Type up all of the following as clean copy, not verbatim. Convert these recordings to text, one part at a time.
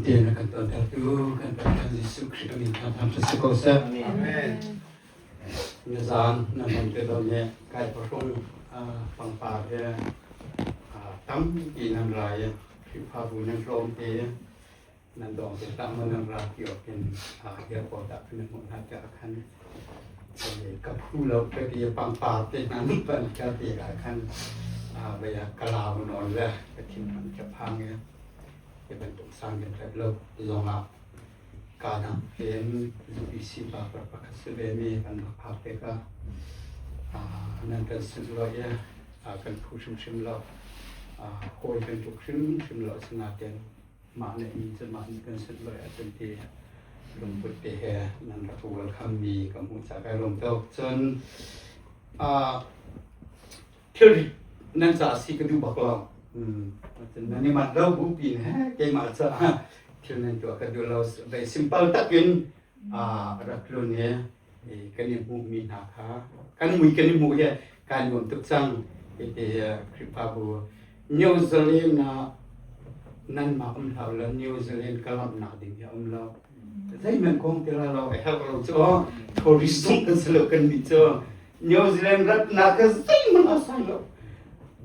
Hite na kan tontertu kan Pathian Jesuh Khrih a min kha thangṭhat si ko seh. Amen. Nizaan na hman te don he kai pahrung pangpar he tampi nan ra i Khrihfabu nan tlawm te nan dawng te hlah maw nan ra ti awk in airport ah kan hmuh hna tiah khan ka phu lo ka ti pangpar te hna nan pan ka ti ah khan vei ah ka lau nawn le ka thinhun ka phang i hi bantuk sang kan tlep lo ti zong ah ka dang tein UPC pa pakhat si ve mi kan rak phak tikah nan kan sunlawih i kan phu hrimhrim lo hawi kan tluk hrimhrim lo asinain mah le mi cu mah nih kan sunlawih ahcun ti lungput te he nan rak welcome mi ka hmuh caah kai lawm tuk. Cun thilri nan ca si ka duh bak lo. Nan i manh lo bu pin he keimah caah thil nan tuah ka duh lo. Ve simple takin rak tlun i kan i hmuhmi hna kha kan mui kan i hmuh hi kai nuam tuk cang. Hiti Khrihfabu New Zealand ah nanmah um hlah law New Zealand ka lamhnak ding hi a um lo. Zeihmanh kong ti la lo a herh lo cu tourist zong kan si lo kan nih cu New Zealand ratnak ka zeihmanh a sai lo.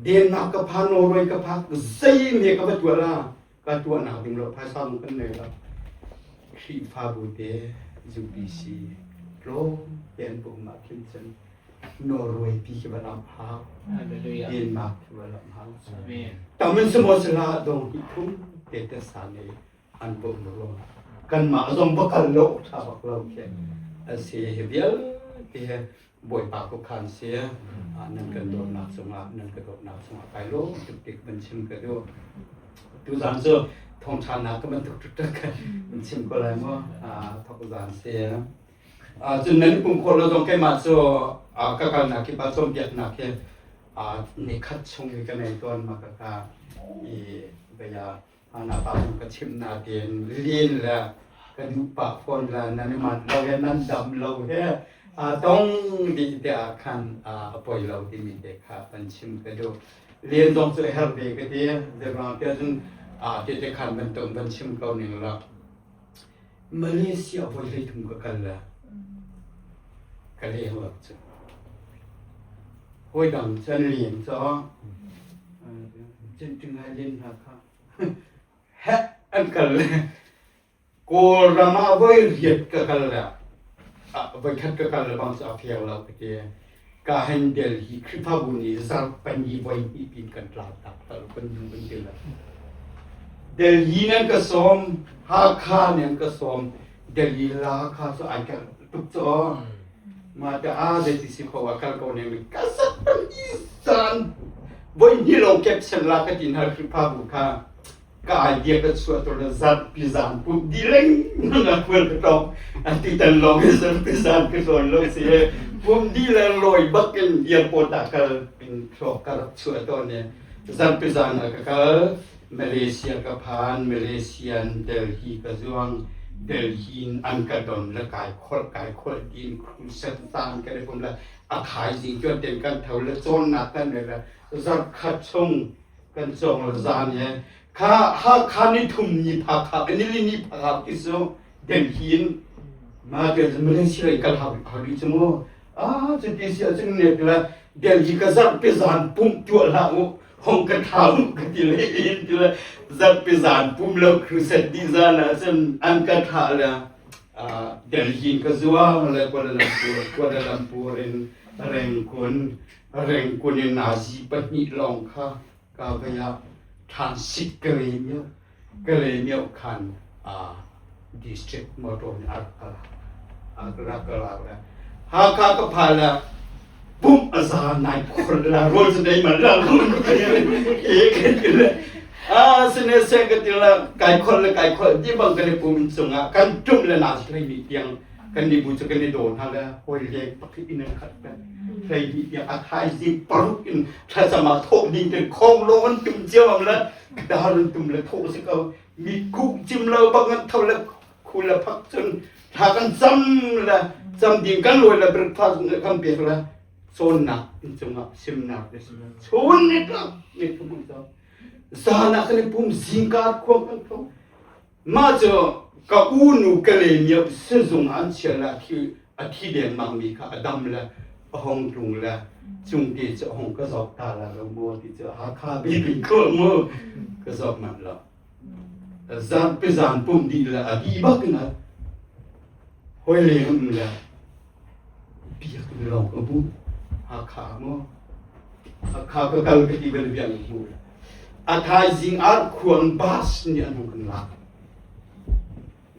Denmark ka pha Norway ka phak zei me ka va tuah la ka tuahnak ding lo phaisa zong kan nei lo. Khrihfabu te UPC tlawm te an pum ah khin cun Norway pi khi va lam hau. Denmark khi va lam hau. Tamin simo sila dong hi thum te te sa nei an bawm ruang kanmah zong va kal lo tha bak lo khi a si hi vialte he Bawipa ko khan si nan kan dawtnak cungah nan ka dawtnak cungah kai lo tuk tik van chim ka duh tuzan cu thawngṭhanak ka bantuk tuk kan chim ko lai mu thok zan si cun nan pum khawh lo zong keimah cu ka kalnak kip ah cawnpiaknak hi nikhat chung i ka nei tawn ma ka ka i bia Hana pa zong ka chimh nain lin le ka duh pah fawn le nan i manh lo he nan dam lo he aa tong dih te ah khan a poi lo timi te kha kan chim ka duh. Len zong cu a herh ve ka ti. Zeiruang tiah cun tete khan bantuk van chim ko ning law Malaysia voi 13 ka kal le ka leng lo cu. Hawi dang cu an leng caw. Cin ngai len hna kha. Heh an kal le Kawlram ah voi riat ka kal le voi khat ka kal le bang cu a fiang lo ka ti. Ka hen Delhi Khrihfabu nih zarhpani voi hnih pin kan tlau tak tal kan nu kan ti le. Delhi nan ka sawm, Hakha nan ka sawm, Delhi la Hakha cu ai kal tuk cu. Mah te a zeiti si kho ah kal ko ne mi ka zarhpani zan voi hnih lawng caption la ka ti hna Khrihfabu kha ka idea ka chuah tur le zarhpi zan pumh di lengmang a khual ka tong ati tan lawng in zarhpi zan ka tlawn lo si he pumh di le lawi bak in airport ah kal in thluak ka rak chuah tawn i zarhpi zan ah ka kal Malaysia ka phan Malaysian Delhi ka zuang Delhi in an ka don le kai kholh kai kholh tiin crusade zan kan i pum le a thaizing tuan ten kan tho le cawnnak kan nei le zarh khat chung kan cawng le zan he kha Hakha ni thum ni phakha ni li ni phakha ti su Delhi in ma te Malaysia in kal hau hau chu mu ah cu ti si ahcun ne la Delhi ka zarh pe zan pumh tuah hlah u hong ka thau ka ti le in ti le zarh pe zan pum lo crusade di zan ah cun an ka thah le Delhi in ka zuang le Kuala Lumpur Kuala Lumpur in Rengkun Rengkun in nazi pahnih lawng kha ka vei ah transit ka le mio ka le mio khan district motor nih a rak ka lak a rak ka lak le Hakha ka phan le pumh a za nai khor la rawl cu nei man la e ka ti le a sine se ka ti la kai khol le kai khol di bang kan i pum in cungah kan tum le na hlei mi tiang kan ni bu cu kan i daw hna le hawi leng pakhat in an khat peng 12 tiang a thaizing paruk in thlacam ah thawh ding ten khong lawng an tum cio am le dar an tum le thawh si ko mi kuh cim lo bak an tho le khu le phak cun thla kan cam le cam ding kan lawi le breakfast kan pek le cawnnak in cungah simnak le chun ni tlak ni thum zan ah kan i pum zingka khuang kan tho. Mah cu ka u nu ka le mioh sizung an chia le a thi dengmang mi kha a dam le a hong tlung le cungte cu a hong ka zawk ta la lo maw ti cu Hakha bibi ko mu ka zawk manh lo. Zan pe zan pum dih le a di bak in a hoi leng um le biak in lawng ka bu Hakha maw Hakha ka kal ka ti bal biak hmu le a thaizing ah khuang bus nih an hung kan lak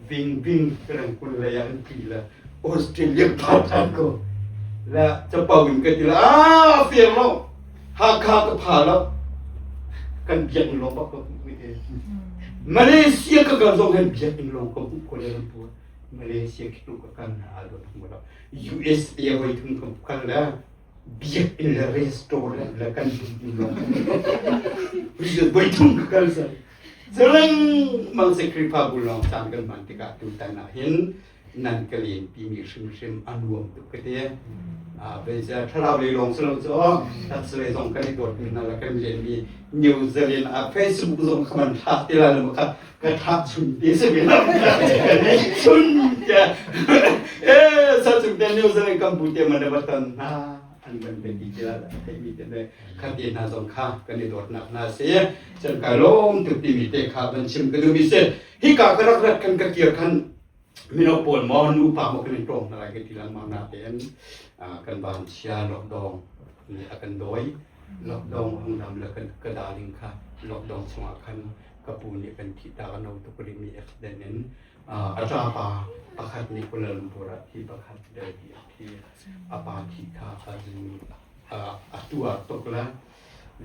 ving ving rengkun lei ah an tli le Australia phat an ko le capo in ka ti le a fiang lo Hakha ka pha lo kan biakinn lawng bak ko Malaysia ka kal zong hin biakinn lawng ka hmuh Kuala Lumpur Malaysia khi ka kal na a dot hmu lo USA voi thum ka kal le biakinn le restaurant le kan dum lawng voi thum ka kal sa Cu si Khrihfabu lawng caan kan hman tikah tutan ah hin nan ka len timi hrimhrim a nuam tuk ka ti. Beizia thlarau lei lawng si lo cu taksa lei zong kan i dawtmi hna le kan lenmi New Zealand ah Facebook zong ka man thlak ti lai lo kha ka thlah chun ti si ve lo chun te eh sa chung te New Zealand kan bu te man va ton hna an kan pe ti tiah theimi te le kha te hna zong kha kan i dawtnak hna si cun kai lawm tuk timi te kha van chim ka duhmi si hika ka rak rat kan ka kir khan mino pawl maw nupa maw kan in tawng hna lai ka ti lengmang na tein kan van chia lockdown nih a kan dawi lockdown hung dam le kan ka darling kha lockdown chungah khan ka pu nih kan thih ta ka no tuk rimi accident in a ṭapa pakhat nih Kuala Lumpur ah thi pakhat Delhi ah thi a pa thi kha a zing a tuar tuk le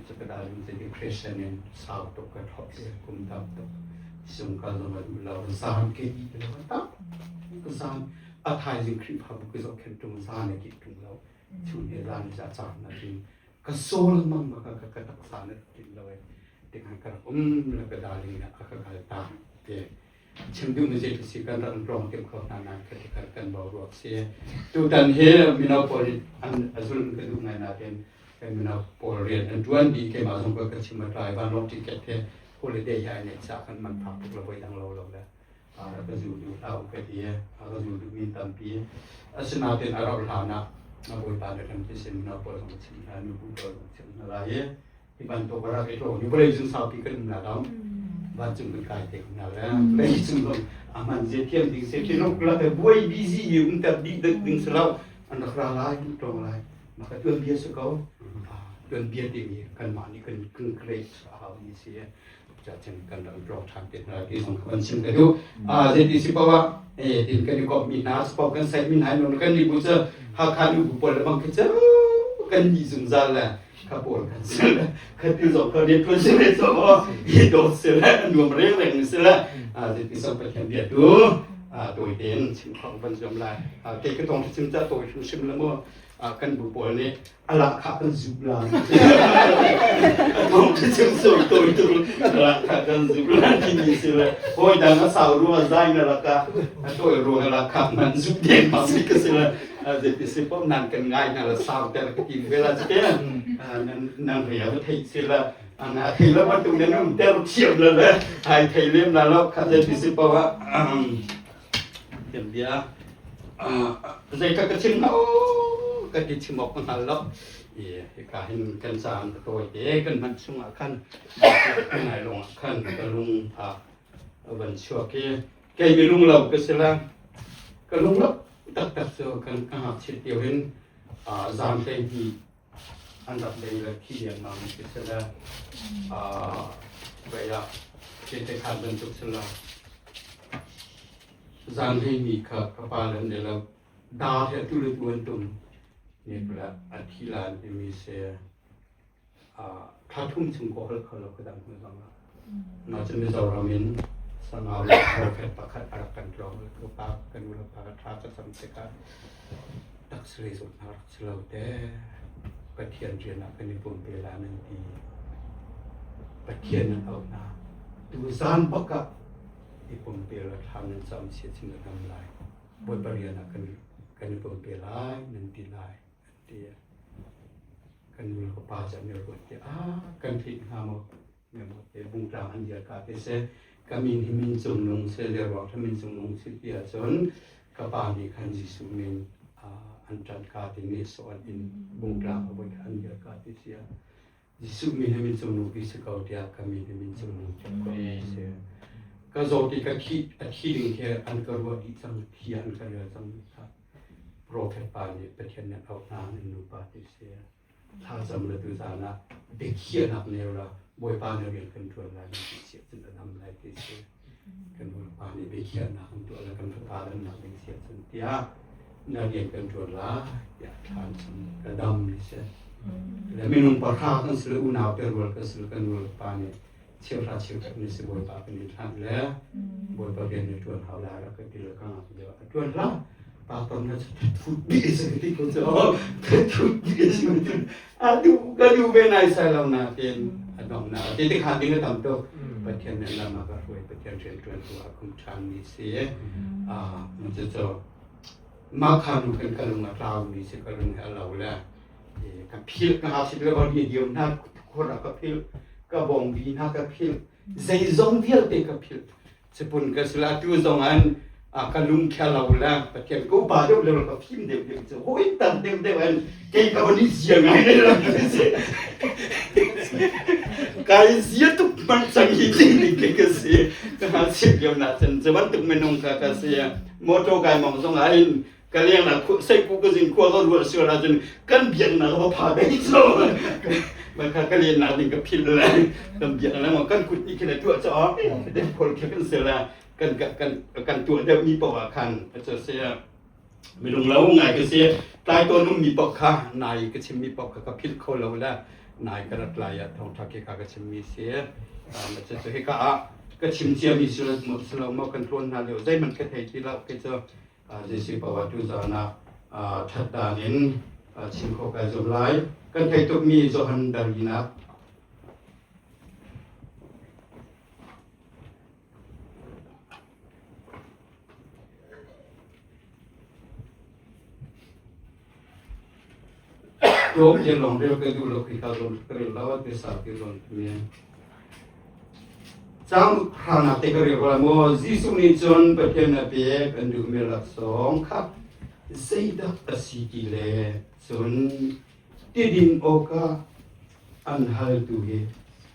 cu ka depression in sau tuk ka thawk i kum tam tuk sung ka zong a duh lo zan ke di lo tam zan a thaizing Khrihfabu ka zohkhenh ṭung zan a ki ṭung lo chun he zan za caan na tin ka soul mang ma ka ka taksa na tin lo e tikhan ka rak um le ka darling a ka kal ta te chim duhmi zei si kan rak tlawng tim kho hna nain kha tikhat kan boruak si. Tutan hi mino pawl nih an a zulh ka duh ngai nain kan mino pawl rian an ṭuan dih keimah zong ka chim a tlai vanlawng ticket he holiday hi ai neih caah kan man phak tuk lo voi dang lo lo le ka zul duh hlah u ka ti a ka zul duhmi tampi asinain a rauh hlan ah Bawipa nih kan ti mino pawl zong chim hna nubu pawl zong chim hna lai i hi bantuk a rak i tlawng i vawlei cung saupi kan um na dam vancung kan kai te hna le vawlei cung zong a man zia thiam ding se khi la te buai busy i um ter dih ding si lo an rak ra lai an tlawng lai maka tuan bia si ko tuan bia timi kanmah nih kan kan create a hau mi si cachin kan rak tlawng ṭhan te hna ti zong kan chim ka duh zeiti si poah eh tin kan i kop mi hna sport kan saih mi hna non kan ni bu cu Hakha nu bu pawl le bang khi cu kan ni zungzal le kha pawl kan si le kha ti zong kha rian ṭuan si le so hi dawt si le nuam rengreng si le zeiti zong Pathian bia tu tawi tein chim khawh van zuam lai kei ka tong chim ca tawi hrimhrim le mu kan bu pawl nih a lahkhah kan zup la thong chim sawi tawi tu lahkhah kan zup la timi si le hawi dang a sau ruang zai na laka a tawi ruang lahkhah man zup deng ma si ka si le zeiti si pom nan kan ngai na la sau ter ka tim ve la te nan nan ria va thei si la ana thei la bantuk nan um ter thiam la le ai thei lem la lo kha zeiti si pawa thiam bia zei ka ka chim lo ka ti chim awk ka hngal lo i hika hin kan caan ka tawi te kan hman chungah khan ngai lung ah khan ka lung a van chuak i kei mi lung lo ka si la ka lung lo taktak cu kan ka ngakchia tio hin zan hlei hnih an rak bei le thi lengmang ti si le vei ah te khan bantuk si la zan hlei mi kha ka pa le ne lo dar he tu le tu an tum ne kula a thi lan timi se thla thum chung ko hal kho lo ka dang hnu zong ah na cu Mizoram in Sangau le prophet pakhat a rak kan tlawng le ka pa ka nu le pa ka tha ka cam tikah taksari zong hna rak si lo te Pathian rian ah kan i pumpe la nan ti Pathian nan auh hna tu zan bak ah i pumpe la thla nan cam sia chin na dam lai Bawipa rian ah kan kan i pumpe lai nan ti lai an ti kan nu le ka pa cu an i ruat ti ah kan theih hnga maw? Memo te bungtlang an dir ka te se ka min hi min cung nung se le ruang tha min cung nung si ti ahcun ka pa nih khan Jesuh min an ṭanh ka ti nih so an in bungtlang a voi an dir ka ti sia Jesuh min hi min cung nung ti si ko tiah ka min hi min cung nung tiah ko ti si ka zaw ti ka thi a thi ding khi an ka ruah dih cang thi an ka rel cang kha prophet pa nih Pathian nih auh hna an nupa ti si thlacam le tuzaan ah biakhiahnak neu la Bawipa nih rian kan ṭuan lai ti si cun a dam lai ti si kan Bawipa nih biakhiahnak an tuah le kan fapa damnak ding si cun tiah na rian kan ṭuan lai tiah thla an cam ka dam ni si le minung pahra kan si le unau te rual kan si le kan nu le pa nih cheuhra cheukhat nih si Bawipa kan i hlan le Bawipa rian na ṭuan hau lai rak ka ti le ka ngak lio a ṭuan hlah pastor na thut dih si ti ko cu thut dih si ti a du ka du ve nai sai lo na tin a dong na ti ti khan ding a tam tuk Pathian nih lam a ka hruai Pathian rian ṭuan tu a kum ṭhan mi si a cu cu mah kha nu kan ka lung a tlau mi si ka lung he a lo le ka philh ka hngakchia le bang diam hna khur ah ka philh ka bawngbi hna ka philh zeizong vialte ka philh chipun ka sila atu zong an ka lung khia lo le pathian ko pa deuh le ka fim deuh deuh cu hoi tam deuh deuh an kei ka van i zia ngai ne la kai zia tuk man cang hi ti ke ka si ka ha chim lio na chan cu bantuk minung ka ka si motor kai mong zong ah in ka leng na sei ku ka zin khua ka ruah sual ahcun kan biaknak va pha dei so man kha ka len nak ding ka phil le kan biak le kan kut ni khin tuah cho den phol khe kan se la kan kan kan tuah deuh mi paoh ah khan a se minung lo ngai ka si tlai tawn um mi paoh kha nai ka chim mi paoh kha ka phil kho lo le nai ka rat lai ah thawngtha ke ka ka chim mi si cu cu hika ah ka chim cia mi si lo mo kan tlawn hna lio zeihmanh ka thei ti lo ke cu Jesuh paoh tuzaan ah ṭhatdan in chim khawh kai zuam lai. Kan theih tukmi Johan darinak Tlawm te lawng rel ka duh lo khi ka zawn ka rel lo te sa ti zawn mi. Cang hranak te ka rel ko lai maw Jesuh nih cun Pathian a pek an duhmi laksawng kha zeidah a si ti le cun tidin awkah an haltu hi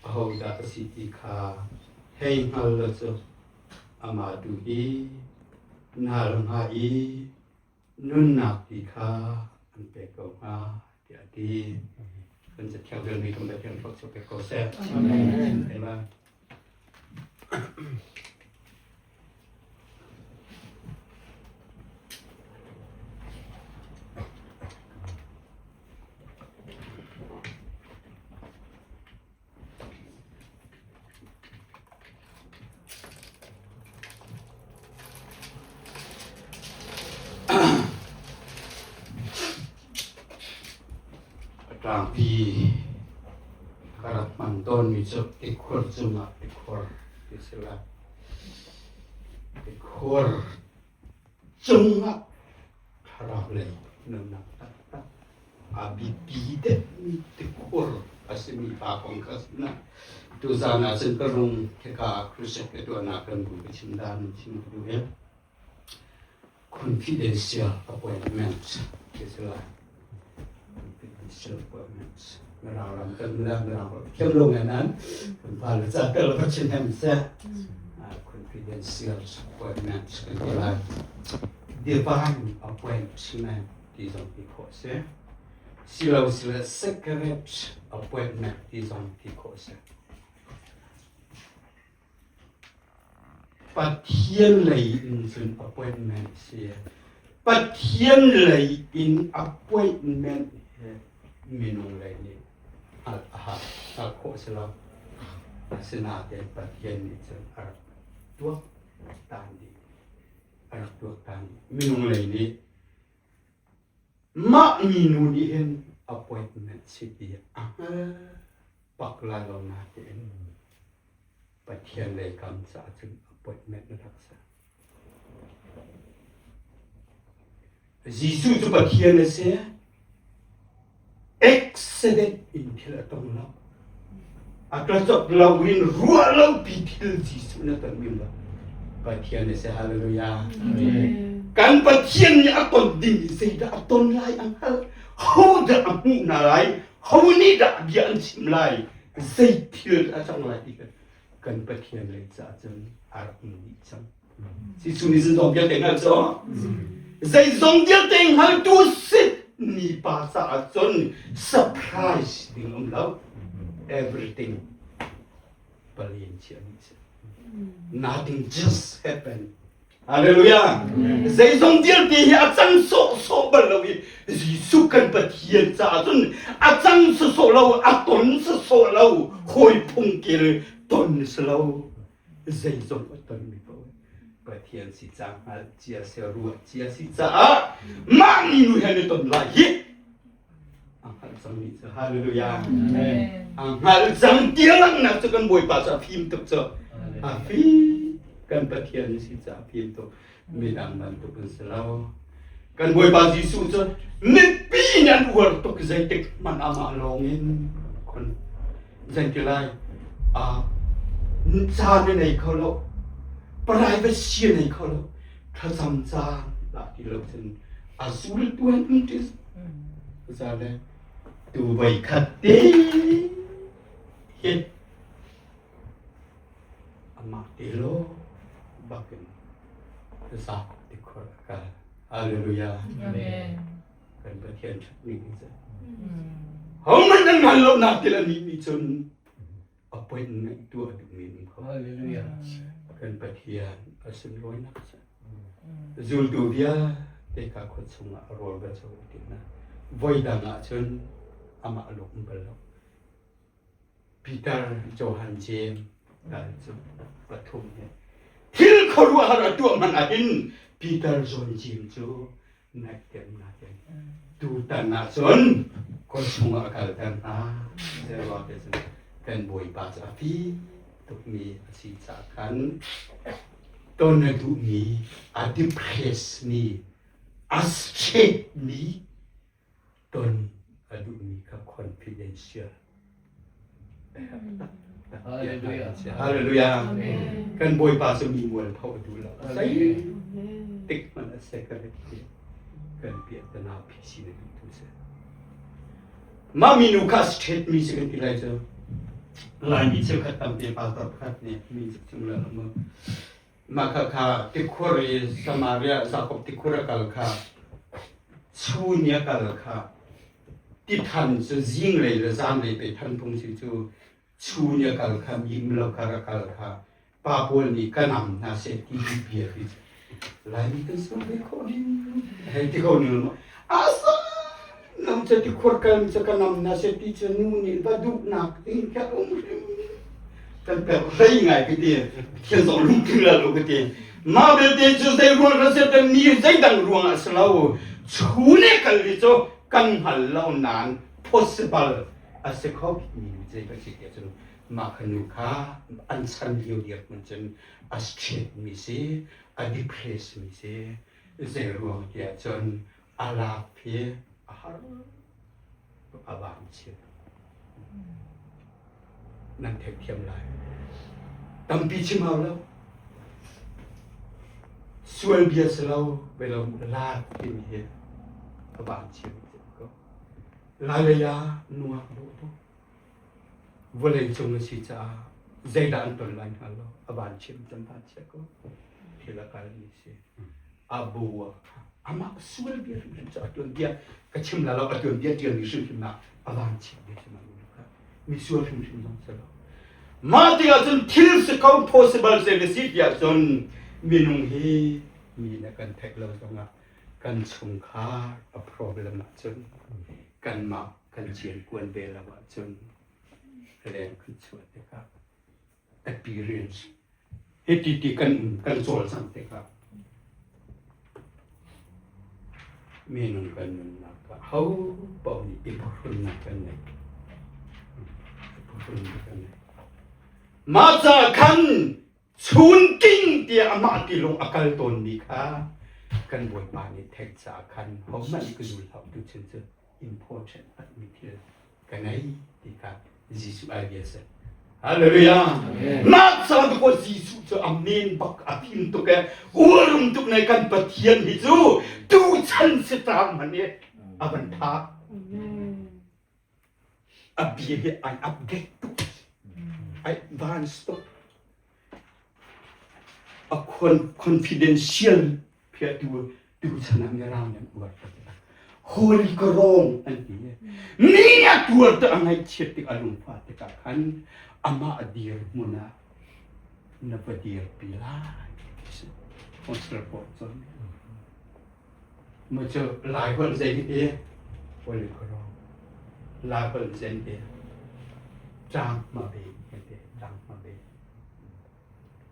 ahodah a si ti kha hei hngal lo cu amah tu hi na hal hnga i nunnak ti kha an pek ko hnga tiah a ti. Kan cathiang relmi kan Pathian thluachuah pek ko seh. Amen. Amen. A tlangpi ka rak hman tawnmi cu tikhur cungah tikhur ti si lai. Tikhur cungah thlarau lei nunnak taktak a biapi deuhmi tikhur a simi pa kong kha si na tuzaan ah cun ka rung hika crusade ka tuahnak kan bu ka chim dan chim ka duh i confidential appointment ti si lai confidential appointment mirang ram kan la mirang ram thiam lo ngai nan kan pa le ca tel ka chin hem seh confidential appointment kan ti lai divine appointment ti zong ti khawh a si. Silo sile sacred appointment ti zong ti khawh a si. Pathian lei in cun appointment si. Pathian lei in appointment he minung lei nih hngalh a har hngalh khawh a si lo. Asinain Pathian nih cun a rak tuak tan dih. A rak tuaktan dih. Minung lei nih Mah minu nih hin appointment si ti a hngal bak lai lo natein Pathian lei kam caah cun appointment a rak si. Jesuh cu Pathian a si. Accident in thil a tong lo. A ka cop lo in ruah lo pi thil Jesuh na ton mi ba Pathian a si hallelujah. Kan Pathian nih a ton ding i zeidah a ton lai ang hal ho dah a hmuh hna lai ho nih dah bia an chim lai zei thil a cang lai ti kan Pathian lei caah cun a rak um dih cang. Jesuh nih zeizong vialte hngal cu zeizong vialte hngaltu si mipa caah cun surprise ding um lo everything palian chia dih si nothing just happen Hallelujah. Zeizong vialte hi a cang sawhsawh bal lo i Jesuh kan Pathian caah cun a cang sawsawh lo, a ton sawsawh lo, hawi phungkel ton si lo. Zeizong a tonmi paoh Pathian si ca hngalh cia si ruah cia si caah mah ni nu he na ton lai hi a hngalh cang mi cu hallelujah a hngalh cang ti langhnak cu kan Bawipa cu a fim tuk cu a fim kan Pathian si ca a fim tuk midang bantuk an si lo kan Bawipa Jesuh cu mipi nih an uar tuk zeitik hmanh amah lawng in khon zeiti lai caan a nei kho lo privacy a nei kho lo thlacam caan lah ti lo cun a zultu an um ti zale tu voi khat te hi amah te lo bakin zak ti khor a kal hallelujah amen kan Pathian ṭhat ning cu hohmanh nan hngal lo nak til a nih nih cun appointment tuah duhmi um kho Hallelujah. Kan Pathian a sunlawinak cu zultu vialte kha khua chungah rawl va co ti na voi dang ah cun amah lung um bal lo Peter Johan James dal cu pathum he thil khuaruahhar a tuah hmanh ah hin Peter John James cu Naihtem nakin tutan ahcun khua chungah a kalter hna. Zeiruang ti cun kan Bawipa cu a fim tukmi a si caah khan ton a duhmi, a depress mi, a straight mi ton a duhmi kha confidential Hallelujah. Hallelujah. Kan Bawipa cu mi mualpho a duh lo. Sei tik hmanh a secretary kan piahtana phisi na duh tu si. Mah minu kha straight mi si kan ti lai cu. Laimi cheukhat tampi pastor pakhat nih mi chung le Mah khakha tikhur i Samaria Jakob tikhur a kal kha chun i a kal kha tithan cu zinglei le zanlei pe than phung si cu chun i a kal kha mim lo kha a kal kha pa pawl nih ka nam hna seh ti bia hi Laimi kan sual ve khawh ding hei ti ko ning asa nam cu tikhur kal cu ka nam hna seh ti cu nu nih va duhnak ding kha um hrim kan pek hlei ngai ka ti thil zong lungtling la lo ka ti mah belte cu zei ruang ra se ni zeidang ruang ah si lo chune kal li cu kan hngal lo nain possible a si kho mi zei ka si ti cun mah kha nu kha an chan lio dir hmun cun a straight mi si a depressed mi si zei ruang tiah cun a lak hi a har a van chiat nan theihthiam lai tampi chim hau lo sual bia si lo belo laak timi hi a van chiat ko lai lei ah nuak dawh tuk vawlei cung a si caah zeidah an ton lai hngal lo a van chim cam van chia ko thil a kal mi si a bu ah amah sual bia hrimhrim cu a tuan bia ka chim la lo a tuan bia ṭialmi hrimhrim ah a van chim bia si mi sual hrimhrim zong si lo mah tikah cun thil si ko possible se na si tiah cun minung hi mi na kan theih lo zongah kan chungkhar a problem ahcun kanmah kan ciankuan ve lo ahcun leng kan chuah tikah appearance hiti ti kan kan cawlcangh tikah minung kan nunnak ah ho paoh nih i phuhrunnak kan ngei i phuhrunnak kan ngei mah ca khan chunking tiah amah ti lung a kal tawnmi kha kan bawipa nih theih caah khan hohmanh ka zul hlah tu chin cu important mi thil ka ngei ti kha Jesuh ai bia si. Hallelujah. Mah caan tu ko Jesuh cu a men bak a fim tuk e uarum tuk ne kan Pathian hi cu tuchan si tar man i a van tha. A bia hi ai update tuk. Ai advance tuk. A confidential phiahtu tuchan ah mirang nih an uar taktak. Holy Karong an ti. Mi a tuar te a ngaihchiat tik a lungfah tikah khan amah a dirhmun ah na va dirpi lai ti si. Counselor pawl cun. Mu cu Lai holh zei ti? Holy Karong. Lai holh zei ti? Ṭang ma be ti. Ṭang ma be.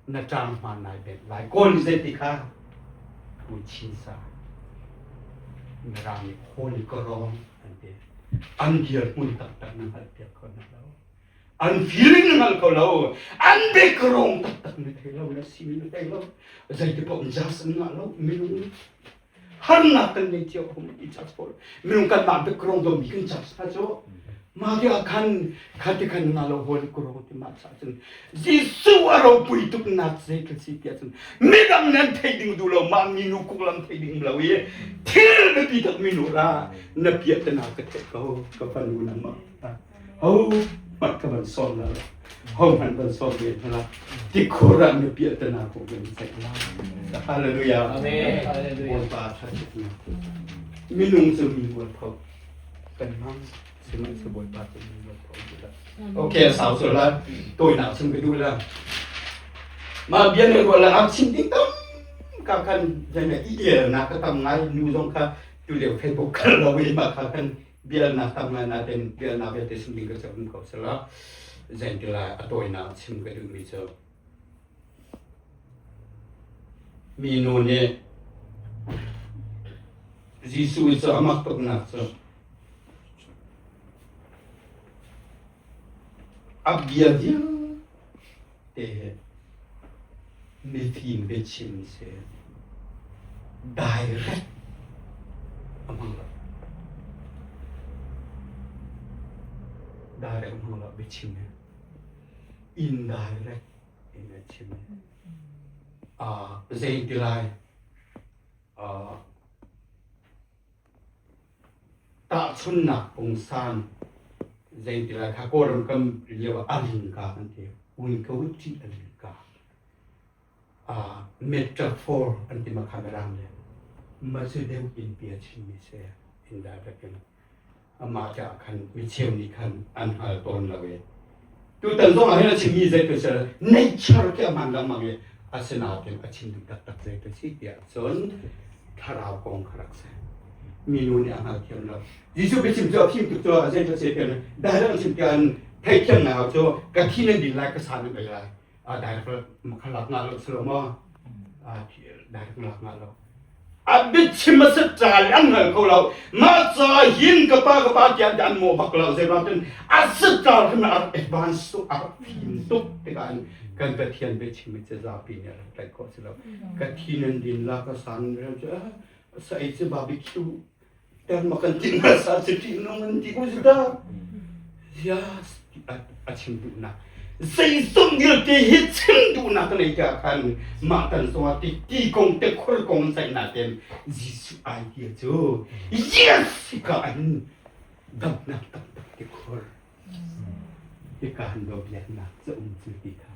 Na ṭang hma nai benh lai. Kawl nih zeiti kha thu chin sa. Mirang nih holy karawng an ti. An dirhmun taktak na hngalhpiak kho hna lo. An feeling na hngal kho lo. An background taktak na thei lo, na sining na thei lo. Zeiti paoh jas an ngah lo minung harnak kan nei cio hum i church pawl minung kan mah background dom mi kan church hna cu mah ti ah khan kha ti khan nga lo hol kurong ti mah cha cun Jesuh a ropui tuk nak zei ka si tiah cun midang nan thei ding du lo mah minu kuklam thei ding lo i thil biapi tak minu ra na piah te na ka theih ko ka fanu na ma Ho hmanh ka van sawm la lo. Ho hmanh van sawm ve hna la. Tikhur ah na piahtana ko kan ceih la. Hallelujah. Amen. Hallelujah. Bawipa tha tuk na. Minung cu mi mualpho kan hmang. Sihmanhsehlaw Bawipa cu mi mualpho ti la. Okay, sau sur la. Tawinak chung ka duh la. Mah bia na ruah la am chim ding tam ka kan zan i el na ka tam ngai nu zong kha tu lio Facebook kal lo i mah kha kan bialnak tam ngai nain bialnak vialte chim ding ka cu um ko sela zeintila a tawinak chim ka duhmi cu minu nih Jesuh cu a mak tuknak cu a bia vialte he mifim biachim si direct a hmang lo. Direct a hmang lo biachim hi. Indirect in a chim. Uh, zei ti lai? Uh, Tahchunhnak pungsan zeiti lai kha Kawlram kan lio ah a lingka kan ti. Wingkawiti a lingka. Uh, metaphor an ti ma kha mirang le macu deuh in bia chimmi si indirect in amah ca khan micheu nih khan an hngal tawn lo i tutan zong ah hin a chimmi zei tu si nature khi a hman lengmang i asinain a chim duh taktak zei tu si tiah cun thlarau kong kha rak si minu nih a hngalthiam lo Jesuh biachim cu a fim tuk cu a zei tu si tiah direct chim tiah theithiam ngai cu ka thi nan din lai ka sa nan ei lai a direct kha lak nga lo si lo maw direct lak nga lo a biachim a si ṭal an hngal kho lo mah ca hin ka pa ka pa tiah an mawh bak lo zei cun a si ṭal hrim a rak advance tuk a rak fim tuk tikah kan Pathian biachim mi cu zapi nih a rak tlaih khawh si lo ka thi nan din la ka san cu sa ei cu barbecue Terma kan ti hmasa cu ṭihnung an ti ko ta. Yes, a chim duhnak. Zeizong vialte hi chim duhnak ka nei tiah khan mah tan zongah ti ti kong te khur kong an ceih nain Jesuh idea cu yes hika an damnak taktak ti khur. Hika han do biaknak cu um cu ti kha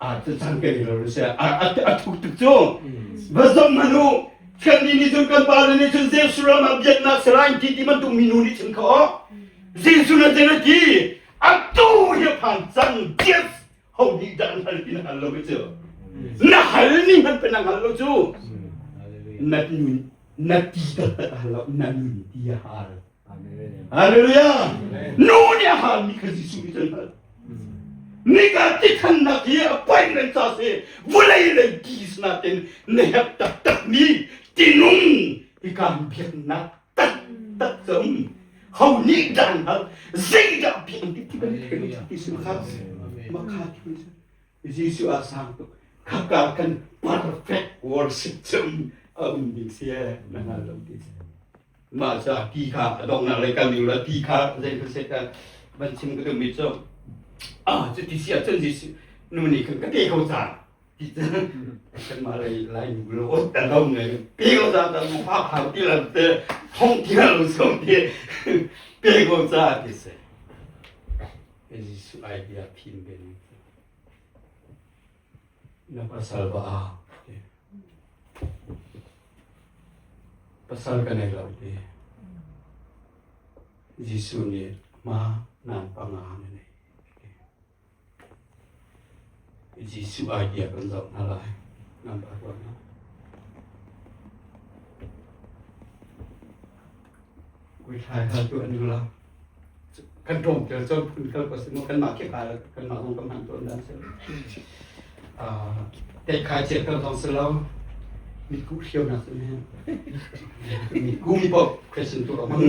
a cu cang ke lo si a a thuk tuk cu va zom hmanh u kan ni nih cun kan pa le nih cun Jesuh ram ah biaknak serain ti ti bantuk minu nih cun kha Jesuh na zei na ti atu hi phan cang yes ho nih dah an hal ti na hal lo cu na hal ni hmanh pe na hal lo cu na nun na ti taktak hal lo na nun ti a hal Hallelujah! Nu nih a halmi kha Jesuh nih cun hal. Nika tithannak hi appointment ca si vulei lei ti natin na herh taktak mi tinung hika biaknak taktak cu ho nih dan hal zeidah biak an ti ti kan thei ti si makha makha ti Jesuh a sang tuk khaka kan perfect worship cu a um ding si na hngal lo ti si Mah cu ti kha a donghnak lei kan ding la ti kha zei kha set van chim ka duhmi cu. Ah, cuti si ahcun Jesuh nu nih khan ka pe ko ca ti kanmah lei lai nu lo ta lo ngai pe ko ca ta mu fa phang ti lan te thong ti lo so ti pe ko ca ti se Jesuh idea phim ben na pasal ba a pasal ka nei lo ti Jesuh nih ma nan panga na nei. Jesuh idea kan zoh hna lai. Nan pa ruah hna. Kuithlai hal tu an la. Kan tong tel chon phun kal ko simo kan mah khi ka kan mah zong kan hman tawn dan se. Te khai che kal zong se lo. Mitku hriau na se men. Mitku mi po question tu amang.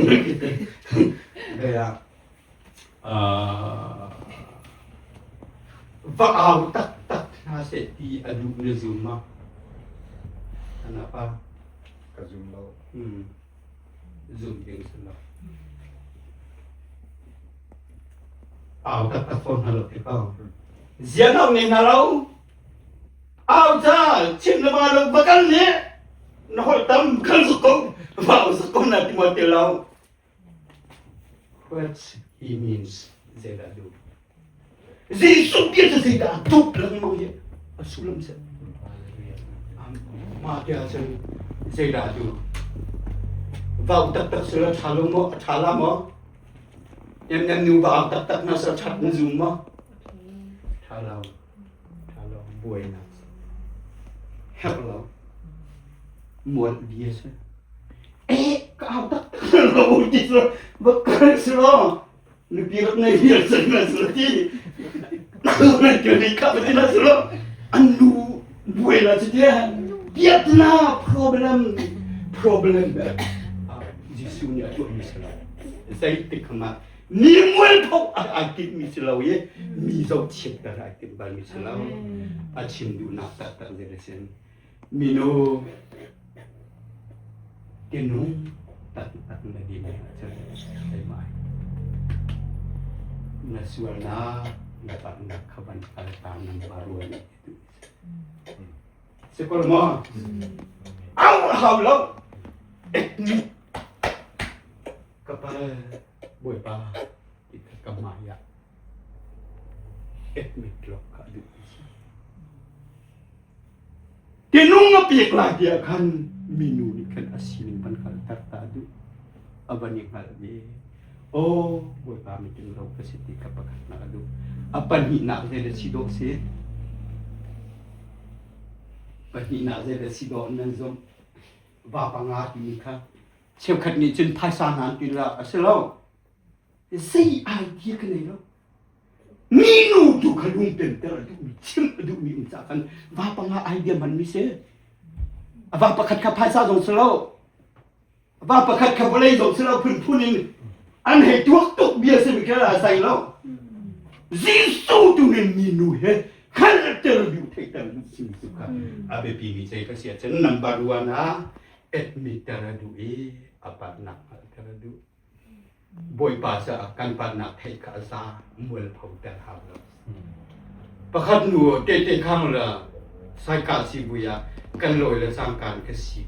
Kaya va au taktak hna seh ti a duh na zum ma? Ana pa? Ka zum lo. Hmm. Zum ding si lo. Au taktak fawn hna lo te ko. Zian au ne hna lo. Au ca chim na ma lo va kal ne. Na holh tam kal zuk ko. Va au zuk ko na ti mo te lo. What he means zeidah duh? Jesuh bia cu zeidah a duh lengmang hi a sullam si. Mah te ahcun zeidah a duh? Vau taktak sul a ṭha lo maw? A ṭha la maw? Nem nu vau taktak na sa ṭhat na zum maw? Ṭha lo. Ṭha lo. Buainak. Herh lo. Mual bia si. Eh, ka au tak lo ti cu va kal si lo. Nupi rak ngei vial cang na si ti. Nan ke ni ka ti na si lo. An nu buai la ci te. Biakna problem problem. Jesuh nih a tuah mi si lo. Zeitik ma mi mualpho ai timh mi si lo i mi zohchiat ai timh bal mi si lo. A chim duhnak taktak zei a si. Mino tinung taktak na din ahcun keimah na sualnak na palhnak kha van kal ta nan pa rual nih ti si ko maw? Au hau lo etnik ka pal bawipa ti ka hmai ah etnik lok kha duh si. Tinung a pek lai tiah khan minu nih khan a sining van hngalhter ta a duh. A van i hngalh ve. Aw, Bawipa miting lo ka si ti kha pakhatnak a duh. A pahnihnak zei le si dawh si? Pahnihnak zei le si dawh nan zumh? Va panga timi kha cheukhat nih cun phaisa hna an ti la a si lo. Zei idea ka nei lo. Minu tu kha lungpemter a duhmi chimh a duhmi um caah khan va panga idea hmanmi si. A va pakhat kha phaisa zong si lo. A va pakhat kha vawlei zong si lo phunphun in an hei tuak tuk bia si mi kha a sai lo. Jesuh tu nih minu he hngalhter duh theihter duh sim tu kha a biapi mi cei ka si ahcun number one ah admit ter a duh i a palhnak hngalhter a duh. Bawipa caah kan palhnak theih kha a za mualpho ter hau lo. Pakhat nu tehte khang le saikah civui ah kan lawi le cangkaan ka si.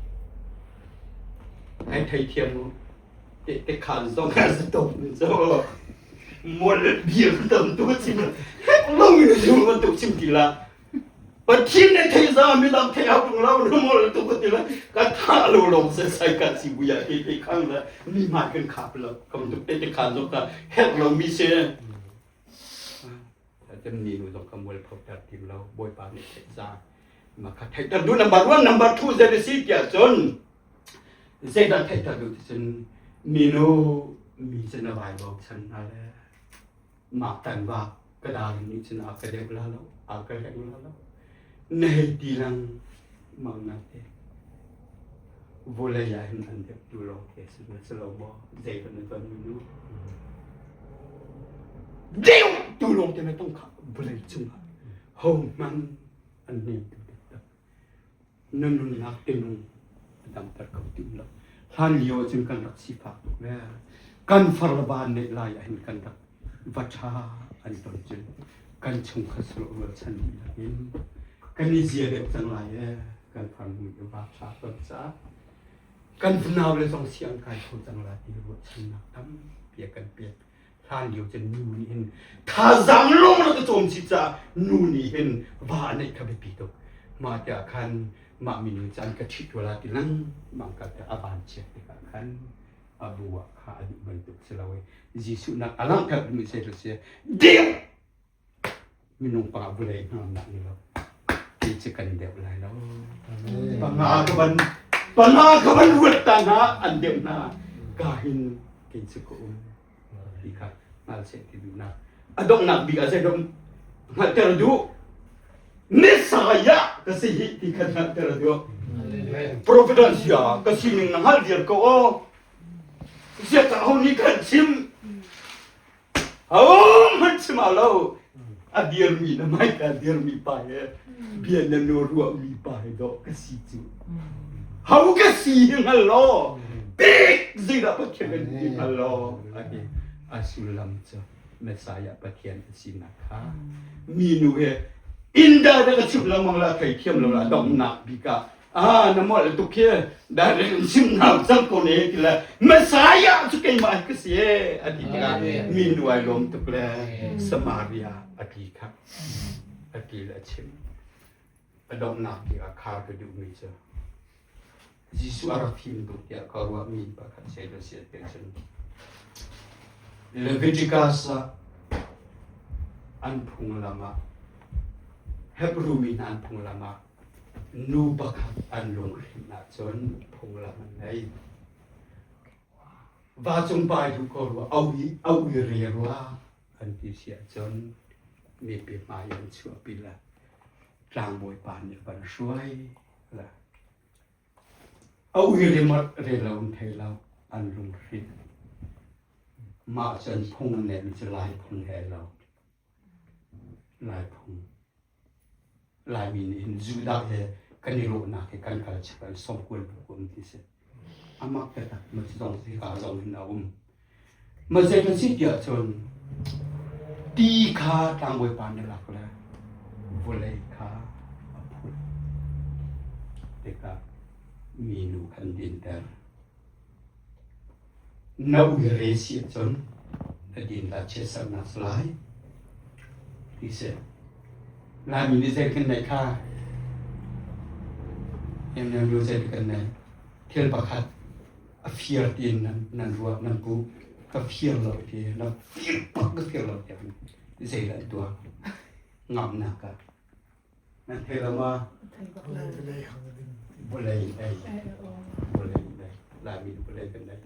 Ai theithiam u. Tehte khan zong a si tuk ni cu. Mual bia tam tu chim hek lo in zum bantuk chim ti la. Pathian nih thei za midang thei hau tung lo na mol tu ka ti la ka tha lo long se sai ka si buya te te khang la mi ma kan khap lo kam tuk te te khan zok ta hek lo mi se tem ni nu zong ka mual pho ter tim lo bawipa nih thei za ma kha thei ter du number 1 number 2 zai si tiah cun zeidah thei ter du ti cun minu mi cun a vai bo chan hna le Mah tan va ka darling nih cun a ka deuh la lo, a ka hleng la lo. Na hei ti lang mang na te. Vawlei ah hin an deuh tu lawng te si na si lo maw? Zei kan na ton nu? Deuh tu lawng te na tong kha vawlei cungah ho hmanh an nem tu taktak. Na nunnak tinung a damter kho ti lo. Hlan lio ah cun kan rak sifak tuk le kan far le van neih lai ah hin kan rak va ṭha. an ton cun kan chungkhat sawh rualchan dihlak in kan i zia deuh cang lai ee kan farnu i va ṭha ton caah kan fanau le zong siang kai kho cang lai ti ruahchannak tampi a kan pek. Hlan lio cun nu nih hin thazaang lawng rak i cawm chih caah nu nih hin va a neih kha biapi tuk. Mah tiah khan mah minung caan ka ṭhit rua la ti lengmang ka tiah a van chiat tikah khan a bu ah kha a duh bantuk si lo i Jesuh nak a langhter mi zei si deu minung pa vawlei hnamnak ni lo ti cu kan deuh lai lo panga ka van panga ka van ruat ta hna an deuh hna ka hin kei cu ka um ti kha hngal seh ti duhnak a donghnak bik ah zei hngalhter duh Messiah ka si hi ti kha hngalhter duh Providence ya ka sining na hngalh viar ko aw ziak ho nih kan chim Hohmanh chim ah lo a dirmi na hmaika dirmi pa he bia na nu ruahmi pa he dawh ka si cu. Ho ka si hi hngal law bik zeidah Pathian kan ti hngal law a ti. A sullam cu Messiah Pathian a sinak kha minu he inda da ka chimh lengmang la theithiam lo la donghnak bik ah Ah, na molh tuk hi direct in chim hna cang ko ne ti le Messiah cu keimah ka si e a ti tikah mi nu ai lawm tuk le Samaria a tli kha a tli le a chim a donghnak ti ah khar ka duhmi cu Jesuh a rak fim tuk tiah ka ruahmi pakhat sei le siat te cun Leviticus ah an phunglam ah Hebrew mi hna an phunglam ah Nu pakhat an lunghrinh ahcun phunglam an ngei. Vacung pai duh ko rua, a ui re rua an ti si ahcun mipi hmai an chuahpi le tlangbawi pa nih van hruai le a ui re re lo an thei lo an lunghrinh. Mah cun phung an ngeihmi cu Lai phung he lo. Lai phung. Laimi nih hin Judah he kan i rawhnak hi kan kal chap an sawmkual bu um ti si. Amak taktak ma zong hika zong hin a um. Ma zei kan si tiah cun ti kha tlangbawi pa nih lak le vawlei kha a phut tikah minu khan dinter. Na uire si ahcun na din la chiatserhnak si lai ti si. Laimi nih zei kan neih kha nu zei kan neih thil pakhat a fir tiin nan nan ruah nan puh ka fir lo ti na fir bak ka fir lo tiah zei dah an tuah ngamnak ah Nan thei lo ma? Vawlei ei. Vawlei ei. Laimi nih vawlei kan ei.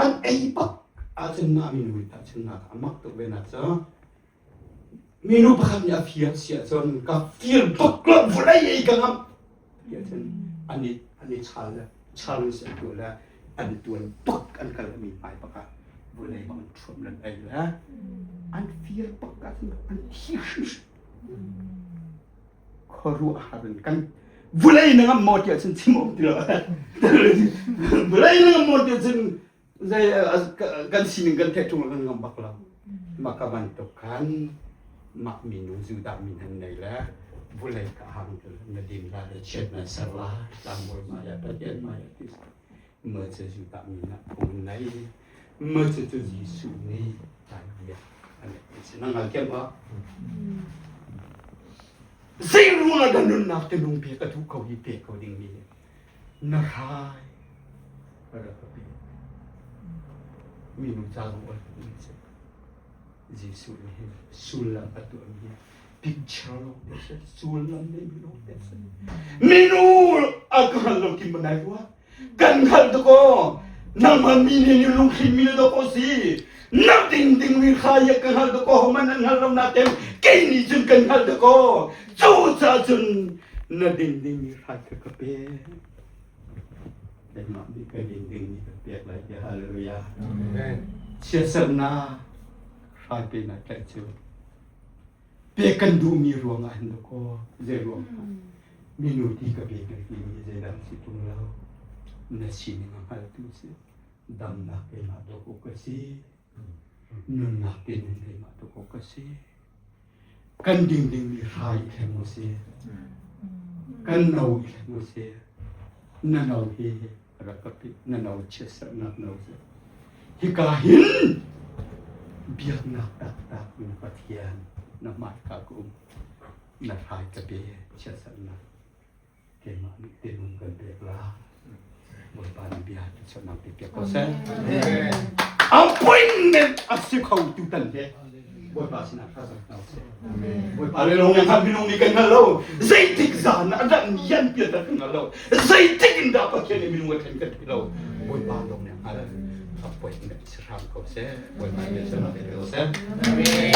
An ei bak ahcun mah minu nih tahchunhnak a mak tuk ve nak cu minu pakhat nih a fir si ahcun ka fir bak lo vawlei ei ka ngamh ti ahcun an i an i chal le challenge an tuah le an tuan bak an kal mi hmai bak ah vawlei bang an thuam lan ei le an fir bak ahcun an thi hrimhrim Khuaruahhar in kan vulei na ngam maw tiah cun chim awk ti lo. Vulei na ngam maw tiah cun zei kan sining kan theih ṭung kan ngam bak lo. Mah ka bantuk khan mah minu Judah min han nei le vulei ka hang na din la le chiat na ser la tlangbawi maya Pathian maya ti ma cu Judah min ah phung nei ma cu cu Jesuh nih tai bia an si na hngal thiam ma zei ruangah dah nunnak te nung pek a duh ko hi pek ko ding mi na hrai rak ka pe minu ca zong ol mi si Jesuh nih hin sullam a tuahmi picture lawng te si sullam neimi lawng te si minu a ka hngal lo ti man ai ruah kan hngalh tuk aw nangmah mi nih ni lungthli mi na ko si na ding ding mi kha ya ka hngal tuk aw man an hngal lo na tem kei nih cun kan hngal tuk aw cu ca cun na ding ding mi hrai ka ka pe keimah nih ka ding ding mi ka pek lai ti hallelujah chiatsernak hrai pe na tlaih cu pek kan duhmi ruangah hin dakaw zei ruang minu ti ka pek kan timi zeidang si tung lo na sining a hngaltu si damnak keimah dawk ka si. Nunnak ti nun keimah tu ko ka si. Kan ding dingmi hrai i thleng u si. Kan no i thleng u si. Na no hi rak ka pi na no chiatserhnak no si. Hika hin biaknak taktak in Pathian na hmaika ka um. Na hrai ka pe chiatserhnak. Keimah nih tinung kan pek la. Bawipa nih bia tu cheunak pe piak ko seh. Appointment a si kho tu tan he. Bawipa sinah thlacam hna usih. Bawipa le lawng yang minung nih kan hngal lo. Zeitik zan ah dah yan pian kan hngal lo. Zeitik in dah Pathian nih minung a then kan thei lo. Bawipa lawng nih hngal. Appointment si hram ko seh. Bawipa nih cheunak pe ko seh. Amen.